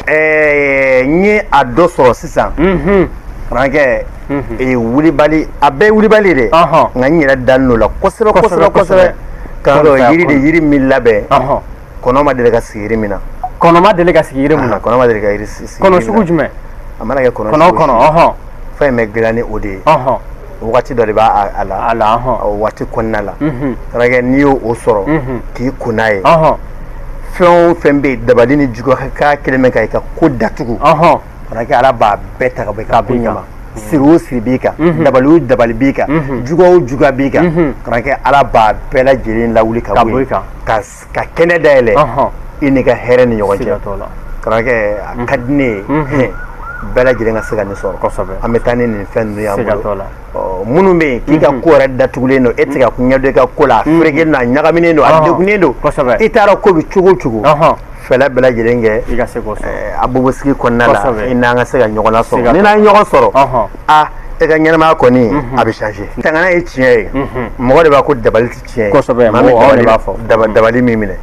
N ye a dɔ sɔrɔ sisan, karamɔgɔkɛ, wulibali, a bɛɛ ye wulibali de, nka n yɛrɛ dalen don o la kosɛbɛ kosɛbɛ kosɛbɛ. Karamɔgɔ, yiri de, yiri min labɛn, kɔnɔ ma deli ka sigi yiri min na. Kɔnɔ ma deli ka sigi yiri min na. Kɔnɔ ma deli ka yiri sigi. Kɔnɔ sugu jumɛn? A mana kɛ kɔnɔ. Kɔnɔ kɔnɔ. Fɛn in bɛ dilan ni o de ye. Waati dɔ de b'a a la. A la. O waati kɔnɔna la, karamɔgɔkɛ, n'i y'o o sɔrɔ k'i ko n'a ye, fɛn o fɛn bɛ yen, dabali ni juguya k'a kɛlen bɛ ka i ka ko datugu, karamɔgɔkɛ, Ala b'a bɛɛ ta ka bɔ i ka ko ɲɛma. Siri o siri b'i kan, dabali o dabali b'i kan, juguya o juguya b'i kan, karamɔgɔkɛ, Ala b'a bɛɛ lajɛlen lawuli ka bɔ yen, ka kɛnɛ dayɛlɛ i n'i ka hɛrɛ ni ɲɔgɔn cɛ. Karamɔgɔkɛ, a ka di ne ye bɛɛ lajɛlen ka se ka nin sɔrɔ. An bɛ taa ni nin fɛn ninnu y'an bolo. Minnu bɛ yen k'i ka ko yɛrɛ datugulen don, e tɛ se ka ɲɛ dɔn i ka ko la, a ferekelen don, a ɲagaminen don, a degunnen don, i taara ko bɛ cogo o cogo, fɛlɛ bɛɛ lajɛlen kɛ i ka se k'o sɔrɔ. A bobosigi kɔnɔna la, i n'an ka se ka ɲɔgɔn lasɔrɔ. Ni n'an ye ɲɔgɔn sɔrɔ, a e ka ɲɛnamaya kɔni a bɛ changer. Tangana ye tiɲɛ ye, mɔgɔ de b'a ko dabali tɛ tiɲɛ ye. Mɔgɔ de b'a fɔ. Dabali min minɛ,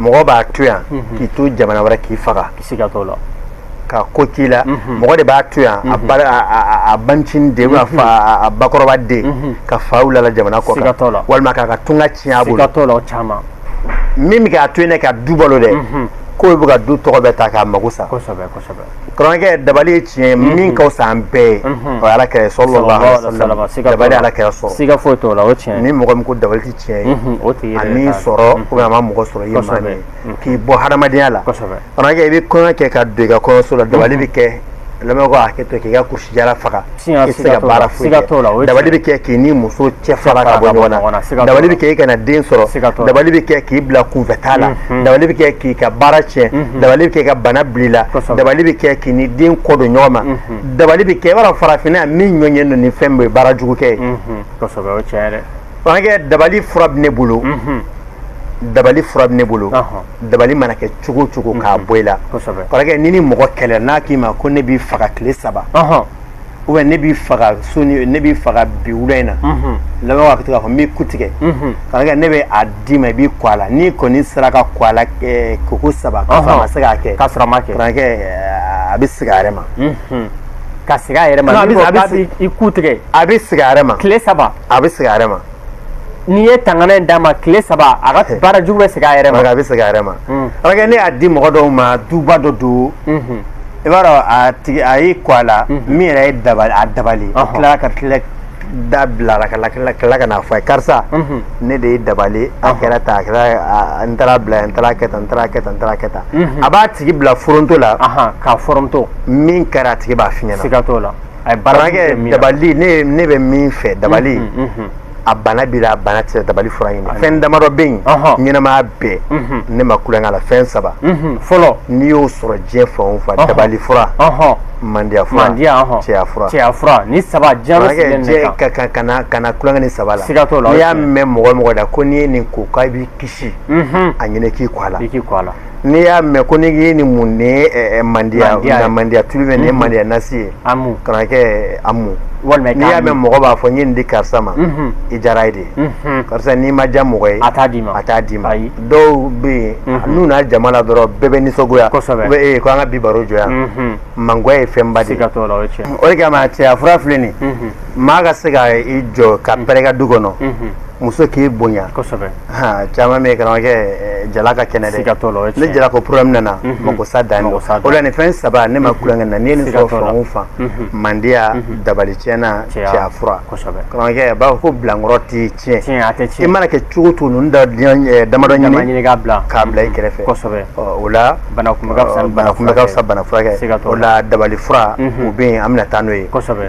mɔgɔ b'a to yan k'i to jamana wɛrɛ k'i faga. Siga t'o la. Ka ko k'i la, mɔgɔ de b'a to yan, a bancinin den, a bakɔrɔba den, ka faw la jamana kɔ kan, walima k'a ka tunga tiɲɛ a bolo. Siga t'o la, o caman. Min bɛ k'a to yen ka du balo dɛ, k'o bɛ ka du tɔgɔ bɛɛ ta k'a mago sa. Kosɛbɛ kosɛbɛ. Karamɔgɔkɛ, dabali ye tiɲɛ ye, min ka fisa an bɛɛ ye, o ye Ala kira ye, sallallahu alaihi wasallam. Dabali Ala kira sɔrɔ. Siga foyi t'o la, o tiɲɛ. Ni mɔgɔ min ko dabali tɛ tiɲɛ ye, o tigi a m'i sɔrɔ ou bien a ma mɔgɔ sɔrɔ, i ye maa min ye k'i bɔ hadamadenya la. Karamɔgɔkɛ, i bɛ kɔɲɔ kɛ ka don i ka kɔɲɔso la, dabali bɛ kɛ, lamɛnbagaw hakɛ to, k'i ka kurusijala faga, i tɛ se ka baara foyi kɛ. Dabali bɛ kɛ k'i ni muso cɛ fara ka bɔ ɲɔgɔn na. Dabali bɛ kɛ i kana den sɔrɔ. Dabali bɛ kɛ k'i bila kunfɛtaa la. Dabali bɛ kɛ k'i ka baara tiɲɛ. Dabali bɛ kɛ ka bana bila i la. Dabali bɛ kɛ k'i ni den kɔ don ɲɔgɔn ma. Dabali bɛ kɛ, i b'a dɔn, farafinna min ɲɔgɔn don ni fɛn bɛɛ ye baara jugu kɛ ye. Kosɛbɛ, o tiɲɛ dɛ. Karamɔgɔkɛ, dabali fura bɛ ne bolo. Dabali fura bɛ ne bolo. Dabali mana kɛ cogo o cogo k'a bɔ i la, kɔrɔkɛ, ni ni mɔgɔ kɛlɛ, n'a k'i ma ko ne b'i faga tile 3, ou bien ne b'i faga soni, ne b'i faga bi wula in na, lamɛnbagaw ka to k'a fɔ n b'i ku tigɛ, kɔrɔkɛ, ne bɛ a d'i ma, i b'i kɔ a la. N'i kɔni sera ka kɔ a la koko 3, k'a sɔrɔ a ma se k'a kɛ, k'a sɔrɔ a ma kɛ, kɔrɔkɛ, a bɛ segin a yɛrɛ ma. Ka segin a yɛrɛ ma. A bɛ i ku tigɛ. A bɛ segin a yɛrɛ ma. Tile 3. A bɛ segin a yɛrɛ ma. N'i ye tangana in d'a ma tile 3, a ka baara jugu bɛ segin a yɛrɛ ma. A bɛ segin a yɛrɛ ma. Kɔrɔkɛ, ne y'a di mɔgɔ dɔw ma, duba dɔ don, i b'a dɔn, a tigi a y'i kɔ a la, min yɛrɛ ye dabali, a dabali, a tilala ka tila da bilara ka tila ka n'a fɔ a ye, karisa, ne de ye dabali, a kɛra tan, a kɛra, n taara bila yan, n taara kɛ tan, n taara kɛ tan, n taara kɛ tan. A b'a tigi bila foronto la. K'a foronto. Min kɛra, a tigi b'a f'i ɲɛna. Siga t'o la. A ye baara jugu kɛ min na. Dabali, ne bɛ min fɛ, dabali, a bana b'i la, a bana tɛ dabali fura ɲini. Fɛn damadɔ bɛ yen ɲɛnamaya bɛɛ, ne ma kulonkɛ la, fɛn 3. Fɔlɔ. N'i y'o sɔrɔ diɲɛ fan o fan, dabali fura, mandiya fura, cɛya fura. Cɛya fura, ni 3 diɲɛ bɛ sigilen nin kan. Kana kulonkɛ ni 3 la. Siga t'o la. N'i y'a mɛn mɔgɔ mɔgɔ da ko n'i ye nin ko k'a b'i kisi, a ɲini k'i kɔ a la. I k'i kɔ a la. N'i y'a mɛn ko n'i ye nin mun, nin ye mandiya, mandiya tulu bɛ, nin ye mandiya nasi ye, kana kɛ a mun. Walima n'i y'a mɛn mɔgɔ b'a fɔ n ye nin di karisa ma, i diyara ye de. Karisa, n'i ma diya mɔgɔ ye, a t'a d'i ma. A t'a d'i ma. Dɔw bɛ yen, n'u nana jama la dɔrɔn, bɛɛ bɛ nisɔngoya. Kosɛbɛ. U bɛ ko an ka bi baro jɔ yan. Mangoya ye fɛnba de ye. Siga t'o la, o ye tiɲɛ. O de kama cɛya fura filɛ nin ye. Maa ka se ka i jɔ ka pɛrɛ i ka du kɔnɔ, muso k'i bonya. Kosɛbɛ. Caman bɛ yen, karamɔgɔkɛ, jala ka kɛnɛ dɛ. Siga t'o la, o ye tiɲɛ. Ne jala ko problème nana, mako sa dan don. O la nin fɛn 3, ne ma kulonkɛ na, n'i ye nin sɔrɔ fan o fan, mandiya, dabali tiɲɛna, cɛya fura. Kosɛbɛ. Karamɔgɔkɛ, a b'a fɔ ko bilankɔrɔ tɛ tiɲɛ. Tiɲɛ, a tɛ tiɲɛ. I mana kɛ cogo o cogo, ninnu damadɔ ɲini k'a bila. K'a bila i kɛrɛfɛ. Kosɛbɛ. O la bana kunbɛ ka fisa ni bana kunbɛ ka fisa bana furakɛ. Siga t'o la. O la dabali fura, o bɛ yen, an bɛna taa n'o ye. Kosɛbɛ.